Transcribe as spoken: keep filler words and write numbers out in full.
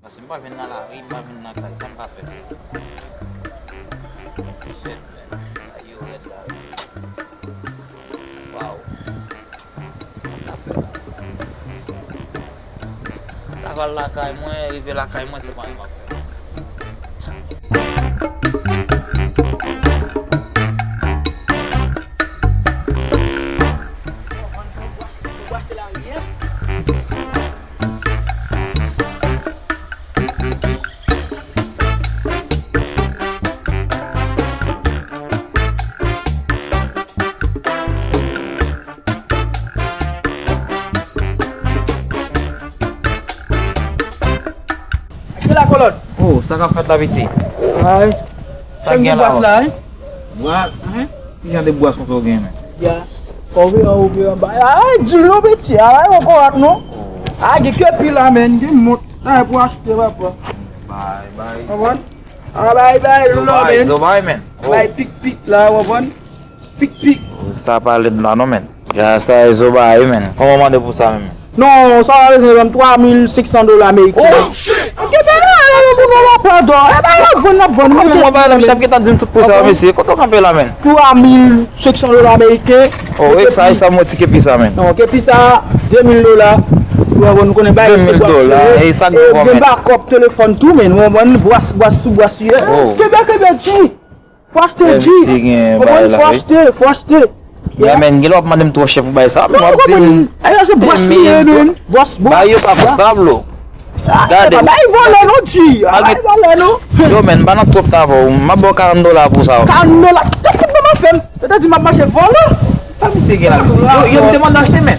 Paske m pa vin nan lari, m pa vin nan kay, sa m ka fè? Shit, man. Sa yo rèd la wi. Waw. Sa m ka fè la? M ta pral lakay mwen, rive lakay mwen, se pa anyen m ap fè. Ki la kolòn? Oh, sa k ap fèt la, piti? Ay. Sa k gen la, bwas la, hein? Bwas? Hein? Ki jan de bwas konsa w gen, men? Ya. Kòve an, ouvè anba. Ay, di l non, piti. Ay, ankò ak non. Oh. Ay, gen kepi la, men. Gen mont. Ay, pou achte, papa. Bay, bay. Konprann? Ah, bay, bay, lò, men. Zobay, men. Oh. Bay, pik, pik, la, w konprann? Pik, pik. Sa pa lèd la, non, men. Ya, sa e zobay, men. Kòman w mande pou sa, men? Non, sa w bezwen ban m twa mil senk san dola ameriken. Oh, shit! Ok, ben, la, la, la, moun nan pa dò. E, ba, y ap vann, y ap vann. Kòman w pa la, misye ap gentan di m tout pou sa, mesye. Kote w kanpe la, men? Twa mil senk san dola ameriken. Oh, e sa, e sa, mwen ti kepi sa, men. Non, kepi sa, de mil dola. Ou konprann, nou konnen bagay se bwas. De mil dola, e sa k bon, men. Gen bakòp telefòn tou, men. Ou konprann, bwas, bwas sou bwas, ye. Oh. Kenbe, kenbe, G. Fò achte, G. Fò achte, fò achte. Ya, men, gen lè w ap mande m twò chè pou bagay sa, men w ap di m. Ayo, se bwas li ye, men. Bwas, bwas. Ba yo pa konsa, blo. Gade. Bay vòlè non, G. Bay vòlè non. Yo, men, m pa nan twòp tan avè w. M ap ba w karant dola pou sa. Karant dola. Gade tout moun ap fè m. Yo te di m ap mache vòlè. Sa misye gen la, misye? Yo, yo m te mande achte, men.